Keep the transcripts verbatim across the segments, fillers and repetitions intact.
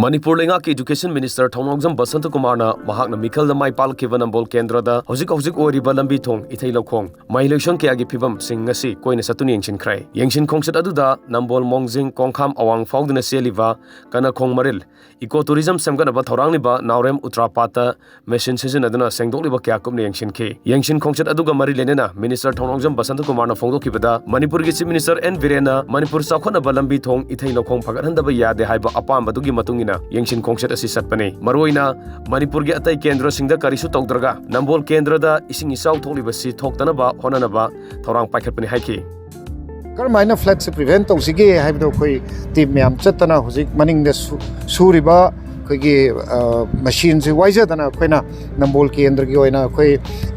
ꯃꯅꯤꯄꯨꯔ ꯂꯩꯉꯥꯛꯀꯤ Education Minister ꯊꯧꯅꯥꯎꯖꯝ ꯕꯁꯟꯇ ꯀꯨꯃꯥꯔꯅ ꯃꯍꯥꯛꯅ ꯃꯤꯈꯜꯗ ꯃꯥꯏ ꯄꯥꯛꯂꯛꯈꯤꯕ ꯅꯝꯕꯣꯜ ꯀꯦꯟꯗ꯭ꯔꯗ ꯍꯧꯖꯤꯛ ꯍꯧꯖꯤꯛ ꯑꯣꯏꯔꯤꯕ ꯂꯝꯕꯤ ꯊꯣꯡ, ꯏꯊꯩ ꯂꯧꯈꯣꯡ, ꯃꯍꯩ ꯂꯣꯏꯁꯪ ꯀꯌꯥꯒꯤ ꯐꯤꯕꯝꯁꯤꯡ ꯉꯁꯤ ꯀꯣꯏꯅ ꯆꯠꯇꯨꯅ ꯌꯦꯡꯁꯤꯟꯈ꯭ꯔꯦ꯫ ꯌꯦꯡꯁꯤꯟ ꯈꯣꯡꯆꯠ ꯑꯗꯨꯗ ꯅꯝꯕꯣꯜ ꯃꯣꯡꯖꯤꯡ ꯀꯣꯡꯈꯥꯝ ꯑꯋꯥꯡ ꯐꯥꯎꯗꯨꯅ ꯆꯦꯜꯂꯤꯕ ꯀꯅꯈꯣꯡ ꯃꯔꯤꯜ, eco tourism ꯁꯦꯝꯒꯠꯅꯕ ꯊꯧꯔꯥꯡꯂꯤꯕ ꯅꯥꯎꯔꯦꯝ ꯎꯇ꯭ꯔꯥꯄꯥꯠꯇ ꯃꯦꯁꯤꯟ ꯁꯤꯖꯤꯟꯅꯗꯨꯅ ꯁꯦꯡꯗꯣꯛꯂꯤꯕ ꯀꯌꯥ ꯀꯨꯞꯅ ꯌꯦꯡꯁꯤꯟꯈꯤ꯫ ꯌꯦꯡꯁꯤꯟ ꯈꯣꯡꯆꯠ ꯑꯗꯨꯒ ꯃꯔꯤ ꯂꯩꯅꯅ Minister ꯊꯧꯅꯥꯎꯖꯝ ꯕꯁꯟꯇ ꯀꯨꯃꯥꯔꯅ ꯐꯣꯡꯗꯣꯛꯈꯤꯕꯗ, ꯃꯅꯤꯄꯨꯔꯒꯤ Chief Minister ꯑꯦꯟ ꯕꯤꯔꯦꯟꯅ ꯃꯅꯤꯄꯨꯔ ꯆꯥꯎꯈꯠꯅꯕ ꯂꯝꯕꯤ ꯊꯣꯡ, ꯏꯊꯩ ꯂꯧꯈꯣꯡ ꯐꯒꯠꯍꯟꯗꯕ ꯌꯥꯗꯦ ꯍꯥꯏꯕ ꯑꯄꯥꯝꯕꯗꯨꯒꯤ ꯃꯇꯨꯡ ꯏꯟꯅ ꯌꯦꯡꯁꯤꯟ ꯈꯣꯡꯆꯠ ꯑꯁꯤ ꯆꯠꯄꯅꯤ꯫ ꯃꯔꯨꯑꯣꯏꯅ ꯃꯅꯤꯄꯨꯔꯒꯤ ꯑꯇꯩ ꯀꯦꯟꯗ꯭ꯔꯁꯤꯡꯗ ꯀꯔꯤꯁꯨ ꯇꯧꯗ꯭ꯔꯒ ꯅꯝꯕꯣꯜ ꯀꯦꯟꯗ꯭ꯔꯗ ꯏꯁꯤꯡ ꯏꯆꯥꯎ ꯊꯣꯛꯂꯤꯕꯁꯤ ꯊꯣꯛꯇꯅꯕ ꯍꯣꯠꯅꯅꯕ ꯊꯧꯔꯥꯡ ꯄꯥꯏꯈꯠꯄꯅꯤ ꯍꯥꯏꯈꯤ꯫ ꯀꯔꯝꯍꯥꯏꯅ flood ꯁꯦ prevent ꯇꯧꯁꯤꯒꯦ ꯍꯥꯏꯕꯗꯣ ꯑꯩꯈꯣꯏ team ꯃꯌꯥꯝ ꯆꯠꯇꯅ ꯍꯧꯖꯤꯛ ꯃꯅꯤꯡꯗ ꯁꯨ-, ꯁꯨꯔꯤꯕ ꯑꯩꯈꯣꯏꯒꯤ, ꯑ, ꯃꯦꯁꯤꯟꯁꯤ ꯋꯥꯏꯖꯗꯅ ꯑꯩꯈꯣꯏꯅ ꯅꯝꯕꯣꯜ ꯀꯦꯟꯗ꯭ꯔꯒꯤ ꯑꯣꯏꯅ ꯑꯩꯈꯣꯏ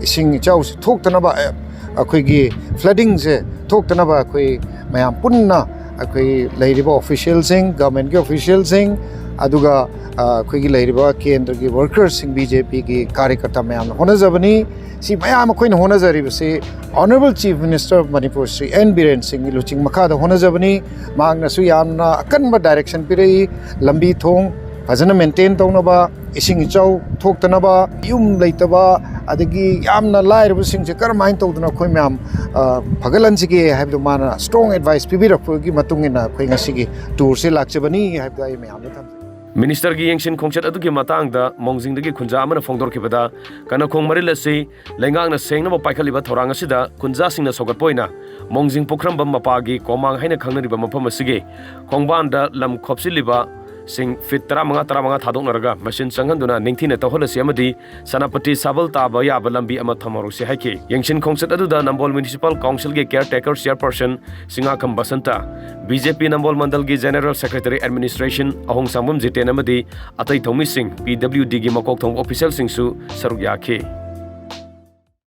ꯏꯁꯤꯡ ꯏꯆꯥꯎꯁꯤ ꯊꯣꯛꯇꯅꯕ, ꯑ, ꯑꯩꯈꯣꯏꯒꯤ flooding ꯁꯦ ꯊꯣꯛꯇꯅꯕ ꯑꯩꯈꯣꯏ ꯃꯌꯥꯝ ꯄꯨꯟꯅ ꯑꯩꯈꯣꯏ ꯂꯩꯔꯤꯕ official ꯁꯤꯡ, government ꯀꯤ official ꯁꯤꯡ, ꯑꯗꯨꯒ, ꯑ, ꯑꯩꯈꯣꯏꯒꯤ ꯂꯩꯔꯤꯕ ꯀꯦꯟꯗ꯭ꯔꯒꯤ worker ꯁꯤꯡ, ꯕꯤ ꯖꯦ ꯄꯤꯒꯤ ꯀꯥꯔꯌꯀꯔꯇꯥ ꯃꯌꯥꯝꯅ ꯍꯣꯠꯅꯖꯕꯅꯤ꯫ ꯁꯤ ꯃꯌꯥꯝ ꯑꯩꯈꯣꯏꯅ ꯍꯣꯠꯅꯖꯔꯤꯕꯁꯤ Honourable Chief Minister of Manipur Shri N Biren ꯁꯤꯡꯒꯤ ꯂꯨꯆꯤꯡ ꯃꯈꯥꯗ ꯍꯣꯠꯅꯖꯕꯅꯤ꯫ ꯃꯍꯥꯛꯅꯁꯨ ꯌꯥꯝꯅ ꯑꯀꯟꯕ direction ꯄꯤꯔꯛꯏ꯫ ꯂꯝꯕꯤ ꯊꯣꯡ ꯐꯖꯅ maintain ꯇꯧꯅꯕ, ꯏꯁꯤꯡ ꯏꯆꯥꯎ ꯊꯣꯛꯇꯅꯕ, ꯌꯨꯝ ꯂꯩꯇꯕ, ꯑꯗꯒꯤ ꯌꯥꯝꯅ ꯂꯥꯏꯔꯕꯁꯤꯡꯁꯦ ꯀꯔꯝꯍꯥꯏꯅ ꯇꯧꯗꯅ ꯑꯩꯈꯣꯏ ꯃꯌꯥꯝ, ꯑ, ꯐꯒꯠꯍꯟꯁꯤꯒꯦ ꯍꯥꯏꯕꯗꯨ ꯃꯥꯅ strong advice ꯄꯤꯕꯤꯔꯛꯄꯒꯤ ꯃꯇꯨꯡ ꯏꯟꯅ ꯑꯩꯈꯣꯏ ꯉꯁꯤꯒꯤ tour ꯁꯦ ꯂꯥꯛꯆꯕꯅꯤ ꯍꯥꯏꯕꯗꯨ ꯑꯩ ꯃꯌꯥꯝꯗ ꯊꯝꯖꯒꯦ꯫ Minister ꯒꯤ ꯌꯦꯡꯁꯤꯟ ꯈꯣꯡꯆꯠ ꯑꯗꯨꯒꯤ ꯃꯇꯥꯡꯗ ꯃꯣꯡꯖꯤꯡꯗꯒꯤ ꯈꯨꯟꯖꯥ ꯑꯃꯅ ꯐꯣꯡꯗꯣꯔꯛꯈꯤꯕꯗ, ꯀꯅꯈꯣꯡ ꯃꯔꯤꯜ ꯑꯁꯤ ꯂꯩꯉꯥꯛꯅ ꯁꯦꯡꯅꯕ ꯄꯥꯏꯈꯠꯂꯤꯕ ꯊꯧꯔꯥꯡ ꯑꯁꯤꯗ ꯈꯨꯟꯖꯥꯁꯤꯡꯅ ꯁꯧꯒꯠꯄ ꯑꯣꯏꯅ ꯃꯣꯡꯖꯤꯡ ꯄꯨꯈ꯭ꯔꯝꯕꯝ ꯃꯄꯥꯒꯤ ꯀꯣꯃꯥꯡ ꯍꯥꯏꯅ ꯈꯪꯅꯔꯤꯕ ꯃꯐꯝ ꯑꯁꯤꯒꯤ ꯈꯣꯡꯕꯥꯟꯗ ꯂꯝ ꯈꯣꯞꯆꯤꯜꯂꯤꯕ ꯁꯤꯡ feet ꯇꯔꯥꯃꯉꯥ, ꯇꯔꯥꯃꯉꯥ ꯊꯥꯗꯣꯛꯅꯔꯒ ꯃꯦꯁꯤꯟ ꯆꯪꯍꯟꯗꯨꯅ ꯅꯤꯡꯊꯤꯅ ꯇꯧꯍꯜꯂꯁꯤ ꯑꯃꯗꯤ ꯁꯦꯅꯥꯄꯇꯤ ꯁꯥꯕꯜ ꯇꯥꯕ ꯌꯥꯕ ꯂꯝꯕꯤ ꯑꯃ ꯊꯝꯍꯧꯔꯁꯤ ꯍꯥꯏꯈꯤ꯫ ꯌꯦꯡꯁꯤꯟ ꯈꯣꯡꯆꯠ ꯑꯗꯨꯗ ꯅꯝꯕꯣꯜ Municipal Council ꯒꯤ caretaker chairperson Shingakham Basanta, B J P Nambol ꯃꯟꯗꯜꯒꯤ General Secretary Administration ꯑꯍꯣꯡꯁꯥꯡꯕꯝ ꯖꯤꯇꯦꯟ ꯑꯃꯗꯤ ꯑꯇꯩ ꯊꯧꯃꯤꯁꯤꯡ, ꯄꯤ ꯗꯕ꯭ꯂꯤꯎ ꯗꯤꯒꯤ ꯃꯀꯣꯛ ꯊꯣꯡꯕ official ꯁꯤꯡꯁꯨ ꯁꯔꯨꯛ ꯌꯥꯈꯤ꯫